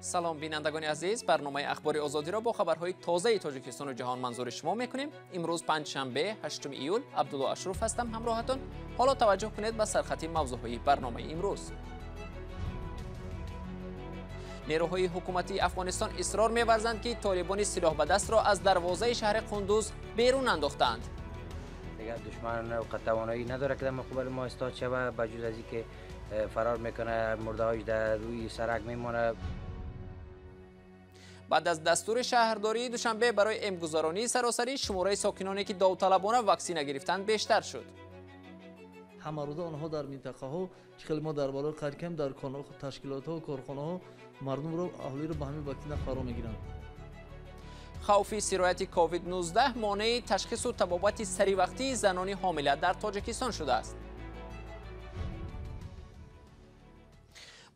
Салом бинандагони азиз, барномаи Ахбори Озодиро бо хабарҳои тозаи Тоҷикистону ҷаҳон манзури шумо мекунем. Имрӯз панҷшанбе, 8 июл, Абдулло Ашруф ҳастам ҳамроҳатон. Ҳоло таваҷҷӯҳ кунед ба сархати мавзӯъҳои барномаи имрӯз. Нерӯҳои ҳукуматии Афғонистон исрор меварзанд, ки толибони силоҳбадастро аз дарвозаи шаҳри Қундуз берун андохтаанд. Дигар душман тавоноӣ надорад, ки дар муқобили мо истод шавад, ба ҷуз аз инки фарор мекунад, мурдаҳояш дар рӯи сарак мемонад. Баъд аз дастури шаҳрдории Душанбе барои эмгузаронии саросарӣ, шумораи сокиноне, ки довталабона ваксина гирифтанд, бештар шуд. Ҳамарӯза онҳо дар минтақаҳо, чӣ хеле мо дар боло қайд кардем, дар ташкилотҳо, корхонаҳо мардумро, аҳолиро ба ҳамин ваксина фаро мегиранд. Хавфи сирояти COVID-19 монеи ташхису табобати саривақтии занони ҳомила дар Тоҷикистон шудааст.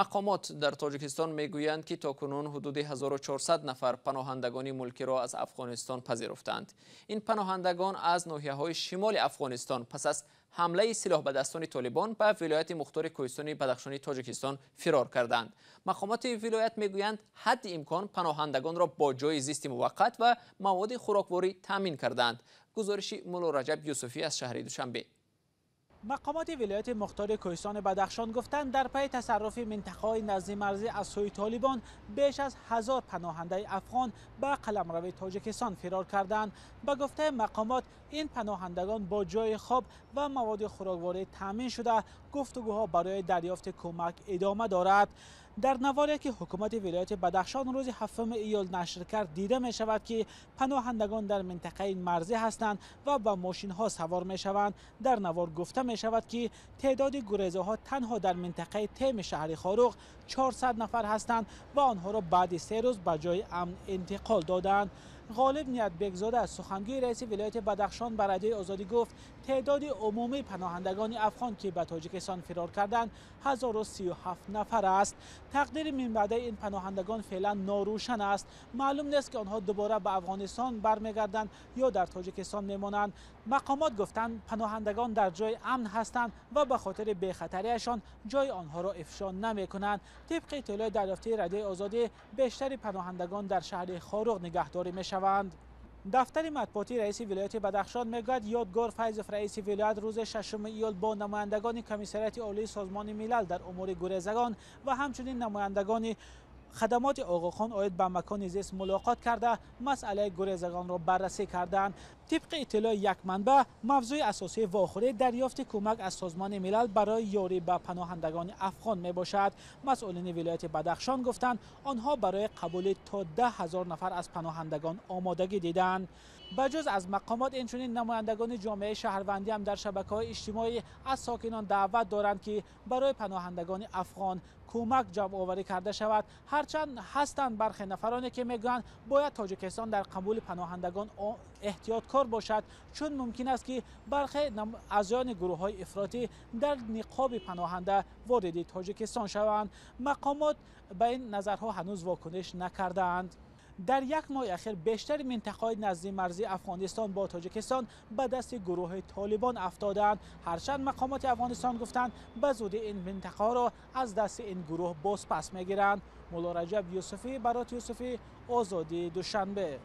Мақомот дар Тоҷикистон мегӯянд, ки то кунун ҳудуди 1400 нафар паноҳандагони мулкиро аз Афғонистон пазируфтаанд. Ин паноҳандагон аз ноҳияҳои шимоли Афғонистон пас аз ҳамлаи силоҳбадастони толибон ба вилояти мухтори кӯҳистони Бадахшони Тоҷикистон фирор карданд. Мақомоти вилоят мегӯянд, ҳадди имкон паноҳандагонро бо ҷои зисти муваққат ва маводи хӯрокворӣ таъмин кардаанд. Гузориши Мулло Раҷаб Юсуфӣ аз шаҳри Душанбе. Мақомоти вилояти мухтори кӯҳистони Бадахшон гуфтанд, дар пайи тасарруфи минтақаҳои назди марзӣ аз сӯи толибон беш аз 1000 паноҳандаи афғон ба қаламрави Тоҷикистон фирор карданд. Ба гуфтаи мақомот, ин паноҳандагон бо ҷои хоб ва маводи хӯрокворӣ таъмин шуда, гуфтугӯҳо барои дарёфти кӯмак идома дорад. Дар наворе, ки ҳукумати вилояти Бадахшон рӯзи 7 июл нашр кард, дида мешавад, ки паноҳандагон дар минтақаи марзӣ ҳастанд ва ба мошинҳо савор мешаванд. Дар навор гуфта мешавад, ки теъдоди гурезаҳо танҳо дар минтақаи Теми шаҳри Хоруғ 400 нафар ҳастанд ва онҳоро баъди 3 рӯз ба ҷои амн интиқол доданд. Ғолиб Ниятбекзода, сухангӯи раиси вилояти Бадахшон, ба Радиои Озодӣ гуфт, теъдоди умумии паноҳандагони афғон, ки ба Тоҷикистон фирор карданд, 1037 нафар аст. Тақдири минбаъдаи ин паноҳандагон феълан норӯшан аст. Маълум нест, ки онҳо дубора ба Афғонистон бармегарданд ё дар Тоҷикистон мемонанд. Мақомот гуфтанд, паноҳандагон дар ҷои амн ҳастанд ва ба хотири бехатариашон ҷои онҳоро ифшо намекунанд. Тибқи иттилои дарёфтии Радиои Озодӣ, бештари паноҳандагон дар шаҳри Хоруғ нигаҳдорӣ мешаванд. Дафтари матбуотии раиси вилояти Бадахшон мегӯяд, Ёдгор Файзов, раиси вилоят, рӯзи 6 июл бо намояндагони Комиссариати Олии Созмони Милал дар умури гурезагон ва ҳамчунин намояндагони хадамоти Оғохон оид ба макони зист мулоқот карда, масъалаи гурезагонро баррасӣ карданд. Тибқи иттилои як манбаъ, мавзӯи асосии вохӯрӣ дарёфти кӯмак аз Созмони Милал барои ёрӣ ба паноҳандагони афғон мебошад. Масъулини вилояти Бадахшон гуфтанд, онҳо барои қабули то 10 000 нафар аз паноҳандагон омодагӣ диданд. Ба ҷуз аз мақомот, инчунин намояндагони ҷомеаи шаҳрвандӣ ҳам дар шабакаҳои иҷтимоӣ аз сокинон даъват доранд, ки барои паноҳандагони афғон кӯмак ҷамъоварӣ карда шавад. Ҳарчанд ҳастанд бархе нафароне, ки мегӯянд, бояд Тоҷикистон дар қабули паноҳандагон эҳтиёткор бошад, чун мумкин аст, ки бархе аъзоёни гурӯҳҳои ифротӣ дар ниқоби паноҳанда вориди Тоҷикистон шаванд. Мақомот ба ин назарҳо ҳанӯз вокуниш накардаанд. Дар як моҳи ахир бештари минтақаҳои назди марзии Афғонистон бо Тоҷикистон ба дасти гурӯҳи толибон афтодаанд. Ҳарчанд мақомоти Афғонистон гуфтанд, ба зудӣ ин минтақаҳоро аз дасти ин гурӯҳ бозпас мегиранд. Мулло Раҷаб Юсуфӣ, Барот Юсуфӣ, Озодӣ, Душанбе.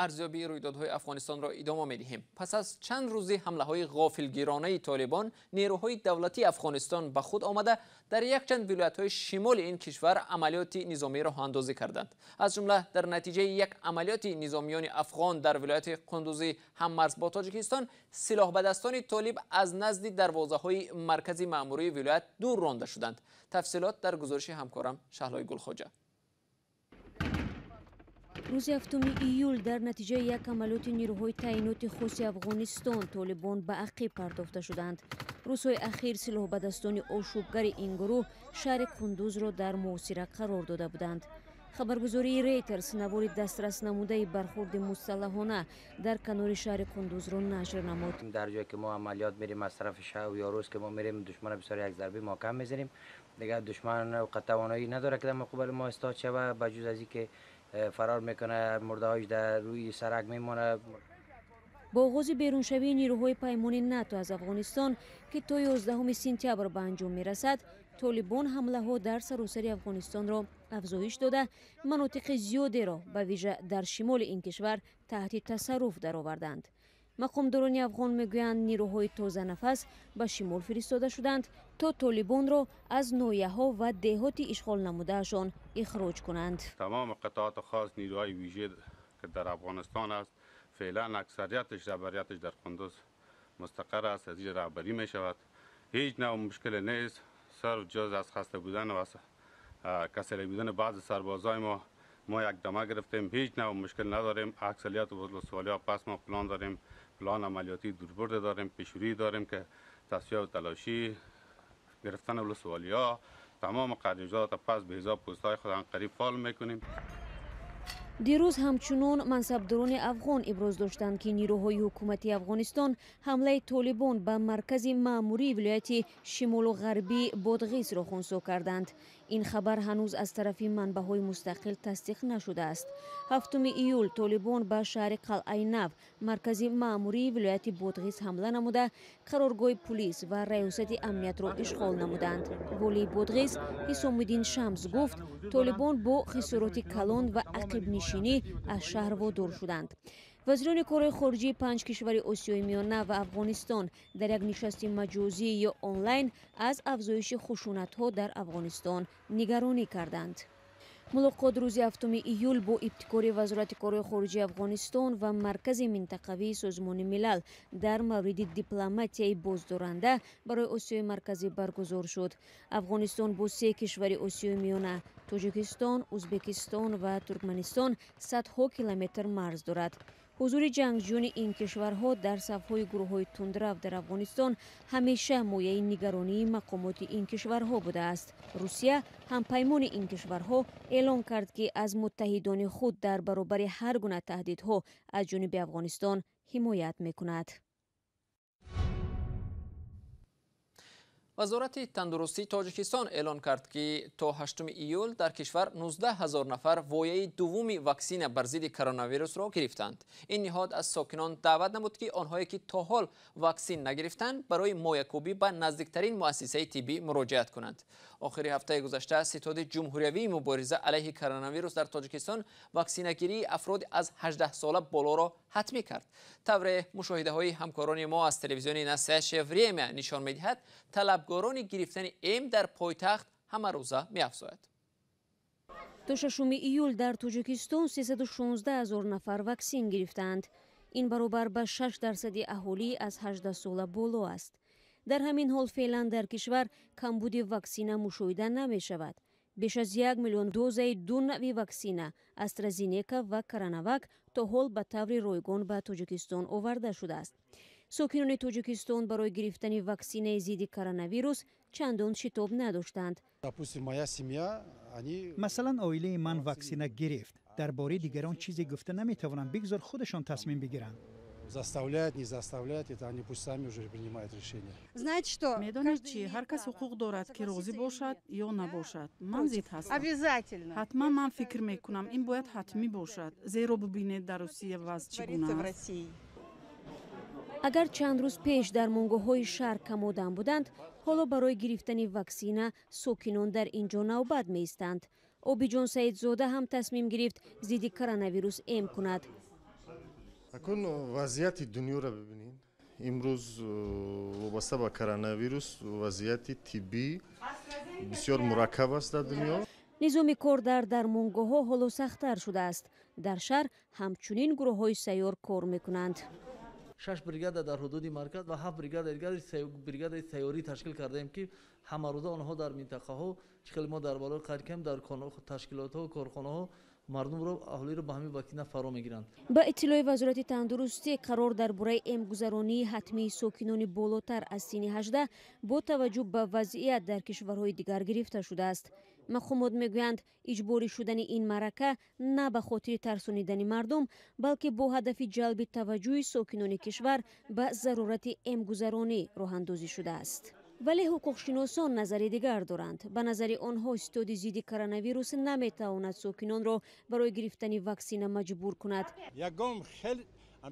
Арзёбии рӯйдодҳои Афғонистонро идома медиҳем. Пас аз чанд рӯзи ҳамлаҳои ғофилгиронаи толибон, нерӯҳои давлатии Афғонистон ба худ омада, дар якчанд вилоятҳои шимоли ин кишвар амалиёти низомиро роҳандозӣ карданд. Аз ҷумла дар натиҷаи як амалиёти низомиёни афғон дар вилояти Қундузи ҳаммарз бо Тоҷикистон, силоҳбадастони толиб аз назди дарвозаҳои маркази маъмурии вилоят дур ронда шуданд. Тафсилот дар гузориши ҳамкорам Шаҳлои Гулхоҷа. Рӯзи 7 июл дар натиҷаи як амалиёти нерӯҳои таъиноти хоси Афғонистон толибон ба ақиб партофта шуданд. Рӯзҳои ахир силоҳбадастони ошӯбгари ин гурӯҳ шаҳри Қундузро дар муҳосира қарор дода буданд. Хабаргузории Рейтерс навори дастрас намудаи бархурди мусаллаҳона дар канори шаҳри Қундузро нашр намуд. Дар ҷое ки мо амалиёт мерем, аз тарафи шаб ё рӯз ки мо мерем, душмана бисёр як зарби маҳкам мезанем. Дигар душман тавоноӣ надорад, ки дар муқобили мо истод шавад, ба ҷуз аз инки фарор мекунад, мурдаҳояш дар рӯи сарак мемонад. Бо оғози беруншавии нерӯҳои паймони НАТО аз Афғонистон, ки то 11 сентябр ба анҷом мерасад, Толибон ҳамлаҳо дар саросари Афғонистонро афзоиш дода, манотиқи зиёдеро ба вижа дар шимоли ин кишвар таҳти тасарруф дароварданд. Мақомдорони афғон мегӯянд, нирӯҳои тозанафас ба шимол фиристода шуданд, то толибонро аз ноҳияҳо ва деҳоти ишғол намудаашон ихроҷ кунанд. Тамоми қитъоти хос, нирӯҳои вижа ки дар Афғонистон аст, феълан аксарияташ, раҳбарияташ дар Қундуз мустақар аст, аз инҷо раҳбарӣ мешавад. Ҳеҷ навъ мушкиле нест, сарф ҷуз аз хаста будан ва касалӣ будани баъзе сарбозои мо. Мо як дама гирифтем, ҳеҷ навъ мушкил надорем. Аксарият ولسوالی‌ها пас мо план дорем, план амалиётии дурбурде дорем, пешрӯӣ дорем ки тасфия ва талошӣ гирифтани ولسوالی‌ها, тамоми қариҷот пас ба ҳисоб пӯстҳои худ қариб фаъол мекунем. Дирӯз ҳамчунон мансабдорони афғон иброз доштанд, ки нирӯҳои ҳукумати Афғонистон ҳамлаи Толибон ба маркази маъмурии вилояти шимолу ғарбии Бодғисро хунсо карданд. Ин хабар ҳанӯз аз тарафи манбаъҳои мустақил тасдиқ нашудааст. 7 июл Толибон ба шаҳри Қалъаи Нав, маркази маъмурии вилояти Бодғис, ҳамла намуда, қароргоҳи пулис ва раёсати амниятро ишғол намуданд. Волии Бодғис Ҳисомиддин Шамс гуфт, Толибон бо хисороти калон ва ақибнишинӣ аз шаҳр водор шуданд. Вазирони корҳои хориҷии 5 кишвари Осиёи Миёна ва Афғонистон дар як нишасти маҷозӣ ё онлайн аз афзоиши хушунатҳо дар Афғонистон нигаронӣ карданд. Мулоқот рӯзи 7 июл бо ибтикори Вазорати корҳои хориҷии Афғонистон ва Маркази минтақавии Созмони Милал дар мавриди дипломатияи боздоранда барои Осиёи Марказӣ баргузор шуд. Афғонистон бо 3 кишвари Осиёи Миёна — Тоҷикистон, Ӯзбекистон ва Туркманистон — садҳо километр марз дорад. Ҳузури ҷангҷӯёни ин кишварҳо дар сафҳои гурӯҳҳои тундрав дар Афғонистон ҳамеша мояи нигаронии мақомоти ин кишварҳо будааст. Русия, ҳампаймони ин кишварҳо, эълон кард, ки аз муттаҳидони худ дар баробари ҳар гуна таҳдидҳо аз ҷониби Афғонистон ҳимоят мекунад. Вазорати тандурустии Тоҷикистон эълон кард, ки то 8 июл дар кишвар 19 ҳазор нафар вояи дуввуми ваксина бар зидди коронавирусро гирифтанд. Ин ниҳод аз сокинон даъват намуд, ки онҳое ки то ҳол ваксин нагирифтанд, барои моякӯбӣ ба наздиктарин муассисаи тиббӣ муроҷиат кунанд. Охири ҳафтаи гузашта Ситоди ҷумҳуриявии мубориза алайҳи коронавирус дар Тоҷикистон ваксинагирии афроди аз 18 сола болоро ҳатмӣ кард. Тавре мушоҳидаҳои ҳамкорони мо аз телевизиони «Настоящее время» нишон медиҳад, талабгорони гирифтани эм дар пойтахт ҳамарӯза меафзояд. То 6 июл дар Тоҷикистон 316 ҳазор нафар ваксин гирифтаанд. Ин баробар ба 6% аҳолӣ аз 18 сола боло аст. Дар ҳамин ҳол феълан дар кишвар камбуди ваксина мушоҳида намешавад. Беш аз 1 миллион дозаи ду навъи ваксина — Астразенека ва Коронавак — то ҳол ба таври ройгон ба Тоҷикистон оварда шудааст. Сокинони Тоҷикистон барои гирифтани ваксинаи зидди коронавирус чандон шитоб надоштанд. Масалан, оилаи ман ваксина гирифт. Дар бораи дигарон чизе гуфта наметавонам, бигзор худашон тасмим бигиранд. Заставлять, не заставлять, это они пусть сами уже принимают решение. Знаете что? Медонед чӣ, ҳар кас ҳуқуқ дорад, ки розӣ бошад ё набошад. Ман зид ҳастам. Обязательно. Ҳатман, ман фикр мекунам, ин бояд ҳатмӣ бошад, зеро бубинед, дар Русия вазъ чӣ гуна аст. Агар чанд рӯз пеш дармонгоҳҳои шаҳр камодам буданд, ҳоло барои гирифтани ваксина сокинон дар ин ҷо навбат меистанд. Обиҷон Саидзода ҳам тасмим гирифт зидди коронавирус эм кунад. Акун вазъияти дунёро бибинед. Имрӯз вобаста ба коронавирус вазъияти тиббӣ бисёр мураккаб аст дар дунё. Низоми кор дар дармонгоҳҳо ҳоло сахттар шудааст. Дар шаҳр ҳамчунин гурӯҳҳои сайёр кор мекунанд. Шаш бригада дар ҳудуди марказ ва ҳафт бригада дигар, бригадаи сайёрӣ ташкил кардаем, ки ҳамарӯза онҳо дар минтақаҳо, чӣ хеле мо дар болои қайд кардем, дар ташкилотҳо, корхонаҳо мардумро, аҳолиро ба ҳамин ваксина фаро мегиранд. Ба иттилои Вазорати тандурустӣ, қарор дар бораи эмгузаронии ҳатмии сокинони болотар аз синни 18 бо таваҷҷӯҳ ба вазъият дар кишварҳои дигар гирифта шудааст. Мақомот мегӯянд, иҷборӣ шудани ин маърака на ба хотири тарсонидани мардум, балки бо ҳадафи ҷалби таваҷҷӯҳи сокинони кишвар ба зарурати эмгузаронӣ роҳандозӣ шудааст. Вале ҳуқуқшиносон назари дигар доранд. Ба назари онҳо, ситоди зидди коронавирус наметавонад сокинонро барои гирифтани ваксина маҷбур кунад. Ягон хел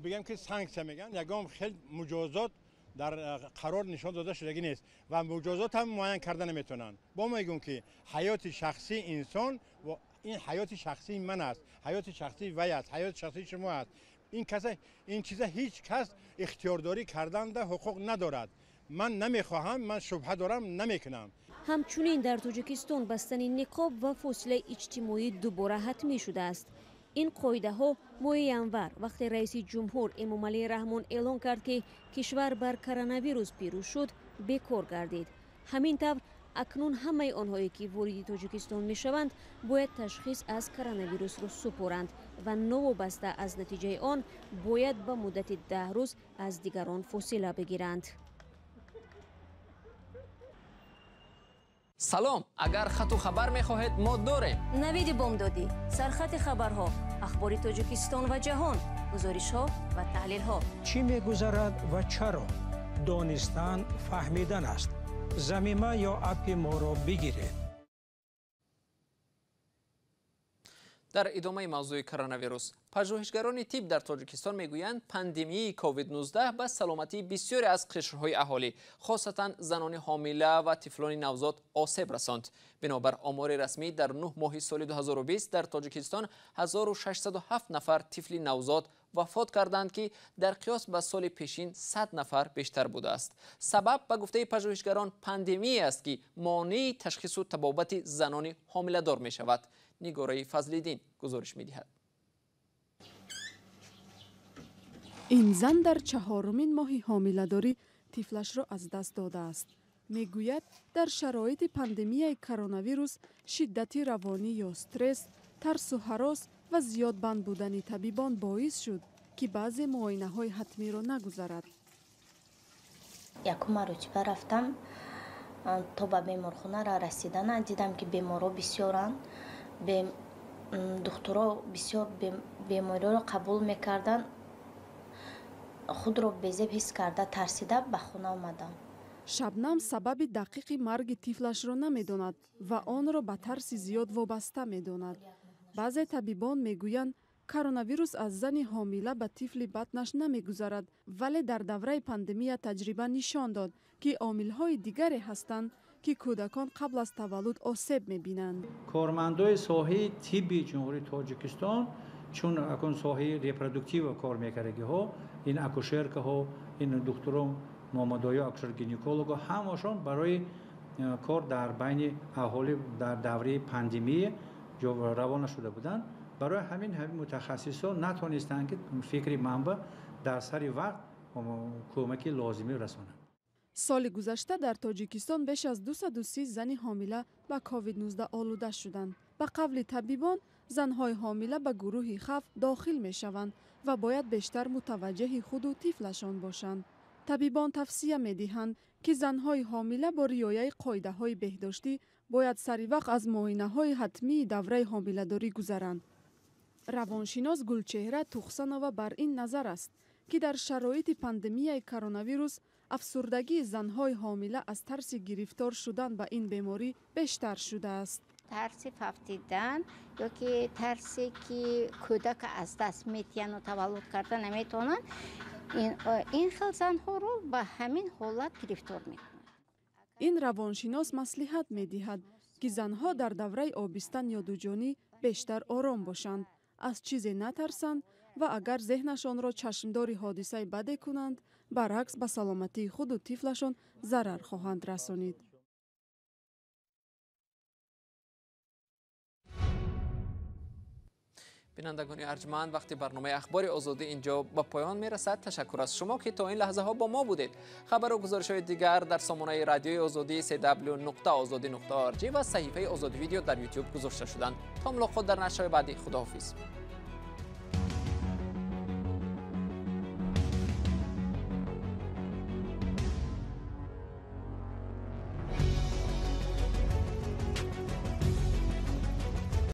бигем, ки санксия мегӯянд, ягон хел муҷозот Дар қарор нишон дода шудагӣ нест ва муҷозот ҳам муайян карда наметавонанд. Бо мегӯм, ки ҳаёти шахсии инсон ин ҳаёти шахсии ман аст, ҳаёти шахсии вай аст, ҳаёти шахсии шумо аст. Ин чиза ҳеҷ кас ихтиёрдорӣ карданда ҳуқуқ надорад. Ман намехоҳам, ман шубҳа дорам, намекунам. Ҳамчунин дар Тоҷикистон бастани ниқоб ва фосилаи иҷтимоӣ дубора ҳатмӣ шудааст. Ин қоидаҳо моҳи январ вақте раиси ҷумҳур Эмомалӣ Раҳмон эълон кард, ки кишвар бар коронавирус пирӯз шуд, бекор гардид. Ҳамин тавр акнун ҳамаи онҳое, ки вориди Тоҷикистон мешаванд, бояд ташхис аз коронавирусро супоранд ва новобаста аз натиҷаи он бояд ба муддати 10 рӯз аз дигарон фосила бигиранд. Салом, агар хату хабар мехоҳед, мо дорем. Навиди бомдодӣ, сархати хабарҳо, ахбори Тоҷикистон ва ҷаҳон, гузоришҳо ва таҳлилҳо. Чӣ мегузарад ва чаро? Донистан фаҳмидан аст. Замима ё аппи моро бигиред. Дар идомаи мавзӯи коронавирус, пажӯҳишгарони тиб дар Тоҷикистон мегӯянд, пандемияи COVID-19 ба саломатии бисёре аз қишрҳои аҳолӣ, хосатан занони ҳомила ва тифлони навзод осеб расонд. Бинобар омори расмӣ, дар 9 моҳи соли 2020 дар Тоҷикистон 1607 нафар тифли навзод вафот карданд, ки дар қиёс ба соли пешин 100 нафар бештар будааст. Сабаб, ба гуфтаи пажӯҳишгарон, пандемия аст, ки монеи ташхису табобати занони ҳомиладор мешавад. Нигораи Фазлиддин гузориш медиҳад. Ин зан дар 4-умин моҳи ҳомиладорӣ тифлашро аз даст додааст. Мегӯяд, дар шароити пандемияи коронавирус шиддати равонӣ ё стресс, тарсу ҳарос ва зиёд банд будани табибон боис шуд, ки баъзе муоинаҳои ҳатмиро нагузарад. Якум маротиба рафтам, то ба беморхонара расидана дидам, ки беморҳо бисёранд. Духтуро бисёр бемориро қабул мекарданд. Худро безеб ҳис карда, тарсида ба хона омадам. Шабнам сабаби дақиқи марги тифлашро намедонад ва онро ба тарси зиёд вобаста медонад. Баъзе табибон мегӯянд, коронавирус аз зани ҳомила ба тифли батнаш намегузарад, вале дар давраи пандемия таҷриба нишон дод, ки омилҳои дигаре ҳастанд, ки кӯдакон қабл аз таваллуд осеб мебинанд. Кормандои соҳаи тибби Ҷумҳурии Тоҷикистон, чун акун соҳаи репродуктива кор мекардагиҳо, ин акушеркаҳо, ин духтурон, момадоё, акушер-гинеколого, ҳамашон барои кор дар байни аҳолӣ дар давраи пандемия равона шуда буданд. Барои ҳамин мутахассисон натонистанд, ки фикри манба дар сари вақт кӯмаки лозимӣ расонанд. Соли гузашта дар Тоҷикистон беш аз 230 зани ҳомила ба COVID-19 олуда шуданд. Ба қавли табибон, занҳои ҳомила ба гурӯҳи хавф дохил мешаванд ва бояд бештар мутаваҷҷеҳи худу тифлашон бошанд. Табибон тавсия медиҳанд, ки занҳои ҳомила бо риояи қоидаҳои беҳдоштӣ бояд саривақт аз муоинаҳои ҳатмии давраи ҳомиладорӣ гузаранд. Равоншинос Гулчеҳра Тухсанова бар ин назар аст, ки дар шароити пандемияи коронавирус афсурдагии занҳои ҳомила аз тарси гирифтор шудан ба ин беморӣ бештар шудааст. Тарси фавтидан ё ки тарсе, ки кӯдака аз даст метиҳанд ва таваллуд карда наметавонанд, ин хел занҳоро ба ҳамин ҳолат гирифтор мекунад. Ин равоншинос маслиҳат медиҳад, ки занҳо дар давраи обистан ё дуҷонӣ бештар ором бошанд, аз чизе натарсанд ва агар зеҳнашонро чашмдори ҳодисаи баде кунанд, баръакс ба саломатии худу тифлашон зарар хоҳанд расонид. Бинандагони арҷманд, вақти барномаи Ахбори Озодӣ инҷо ба поён мерасад. Ташаккур аз шумо, ки то ин лаҳзаҳо бо мо будед. Хабару гузоришҳои дигар дар сомонаи радиои Озодӣ cw.ozodi.org ва саҳифаи Озодӣ видео дар YouTube гузошта шуданд. То мулоқот дар нашрҳои баъдӣ, худоҳофиз.